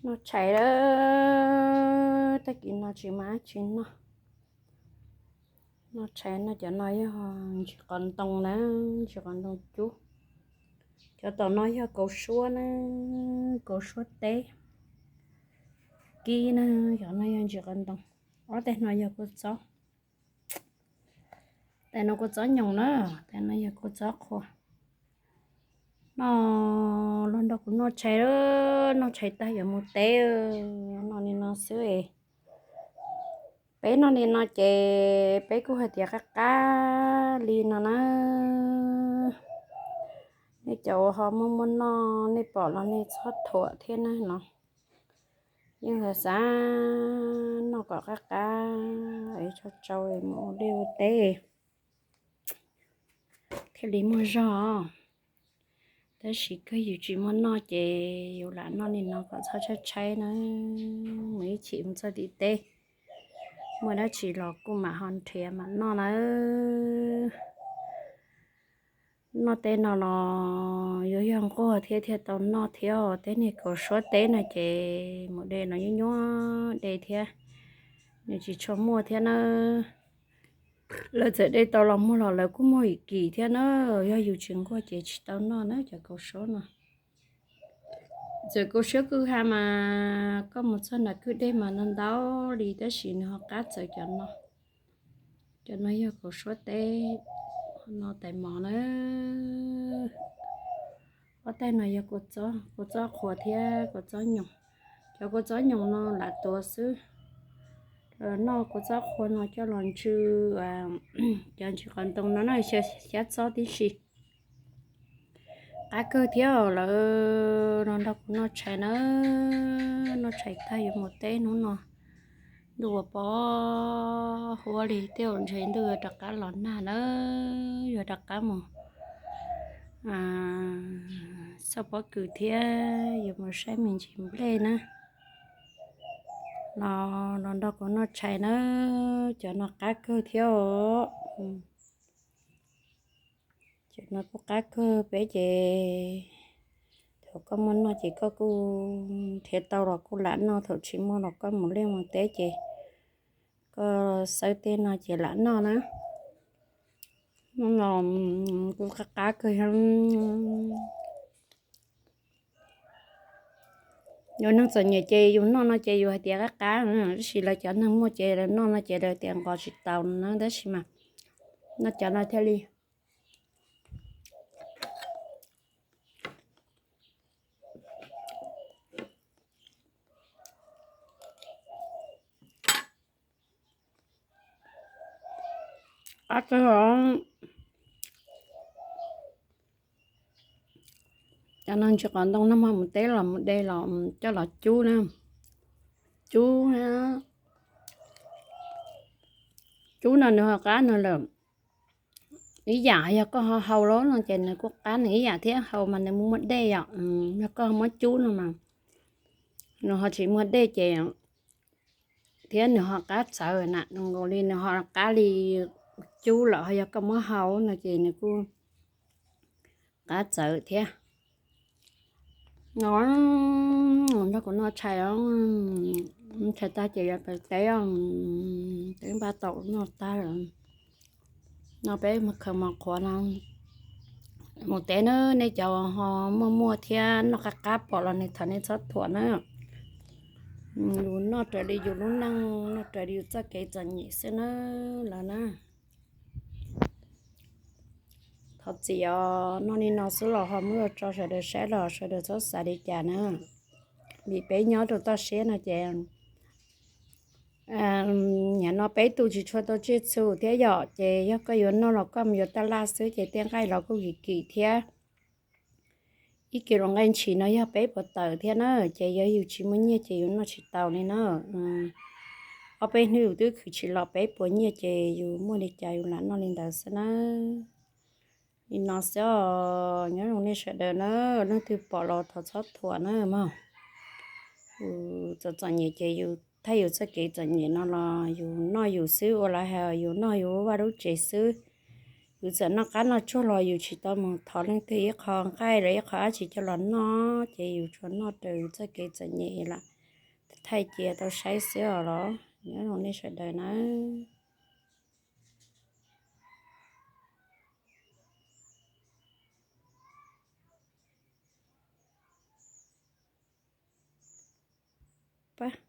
Noj tshais lawm, tag kis no tsis muaj dab tsi noj. Noj tshais no, cov no yog ntsis qos ntoo na, ntsis qos ntoo cub. Cov tom no yog kaus suab na, kaus suab teb kib na, cov no yog ntsis qos ntoo. Ob tais no yog kua txob, tais no kua txob nyoos na, tais no yog kua txob qhua. Noj, los nrog kuv noj tshais, noj tshais tag yuav mus teb. Noj li no xwb. Peb noj li no ces peb kuj hais tias qab qab li no na. Nej cov uas ho muaj muaj noj nej pom los nej txhob thuam thiab na no. Yeej xav xav noj kom qab qab es tsau tsau mus ua liaj ua teb thiaj li muaj zog. Tab sis kawg yus tsis muaj noj ces yus lam noj li no kom txhob tshaib tshaib na. Mus ib chim mus txog tim teb, muaj dab tsi los kuj mam ho nrhiav mam noj nawb. Noj tej no los yuav yog nquag thiab thiaj tau noj thiab. Tej niag kaus suab teb no ces mus de los nyuaj nyuaj de thiab, nws tsis tshua muaj thiab na. Lawv txawm de tau los muag los lawv kuj muag ib kim thiab na. Yog yus tsis nquag ces tsis tau noj na cov kaus suab no. Txawm kaus suab kwj ha mas koj mus txog nram kwj deg mas ntau ntau li, tab sis nws ho qab txawv cov no. Cov no yog kaus suab teb, no tais mov na. Ob tais no yog kua txob, kua txob qhua thiab kua txob nyoos. Cov kua txob nyoos no lam tuav xwb. Noj kua txob qhua no coj los ntsw cov ntsis qos ntoo no na, xyab txob tib si. Qab kawg thiab lawm, los nrog kuv noj tshais na. Noj tshais tag yuav mus teb hnub no. Ntuj ua pov huab li, tej zaum ntshe ntuj yuav rov qab los nag na, yuav rov qab mus xauj pob kws thiab yuav mus saib me ntsis nplej na. Los, los nrog kuv noj tshais na, cov no qab kawg thiab os. Cov no kuj qab kawg peb ces, thaum koj muaj noj ces koj kuj nrhiav tau los kuj lam noj, thaum tsis muaj los koj mus liaj mus teb ces koj xawb tej no ces lam noj na. Noj los kuj qab qab kawg. Yus neeg txom nyem ces yus noj no ces yus hais tias qab qab, tab sis lawv cov neeg muaj ces lawv noj no ces lawv tias nqos tsis tau no na, tab sis mas noj cov no thiaj li qab kawg. Cov no ntsis qos ntoo no mas mus teb los mus de los coj los cub na. Cub, cub no nws ho qab no lawm. Ib yam yog koj ho hau los no ces nws kuj qab nws ib yam thiab, hau mas nws muaj dej yom. Yog koj muab cub no mas nws ho tsis muaj dej ces thiab nws ho qab txawv na, nkaus li nws ho qab li cub lawm, ho yog koj muab hau no ces nws kuj qab txawv thiab. No, nrog kuv noj tshais os, tshais tag ces yuav pais teb, teb npaj tau noj tag lawm. No peb mus khaws mov qhuav no mus teb na, nej cov ho muaj muaj thiab noj qab qab pom los nej thov nej txhob thuam na. Yus noj raws li yus lub neej, noj raws li yus txoj kev txom nyem xwb na lawm na. Thov txim os, noj li no xwb los ho muab tso sawv daws saib los sawv daws txhob xav li cas na. Vim peb nyob rau toj siab no ces nim no peb tu tsis tshua tau tsiaj txhu thiab yom, ces yog koj yuav noj los koj mus yuav taj laj xwb ces tej nqaij los kuj kim kim thiab. Ib kis los nqaij ntshis no yog peb puas tawm thiab na, ces yog yus tsis muaj nyiaj ces yus noj tsis tau li na. Ob peb hnub yus twb khwv tsis los peb puas nyiaj ces yus muaj li cas yus lam noj li ntawd xwb na. Li no xwb os, nyob zoo nej sawv daws na, leej twg pom los thov txhob thuam na mog. Yus txom txom nyem ces yus thaij yus txoj kev txom nyem no los yus noj yus xwb, ua lawv hais yus noj yus vaj lub tsev xwb. Yus txawm noj qab noj tsuag los yus tsis tau mus thov leej twg ib qho nqaij los ib qho dab tsi coj los noj, ces yus tsuas noj raws txoj kev txom nyem lawm, thaij cia tau saib xwb os los nyob zoo nej sawv daws nawb. Pab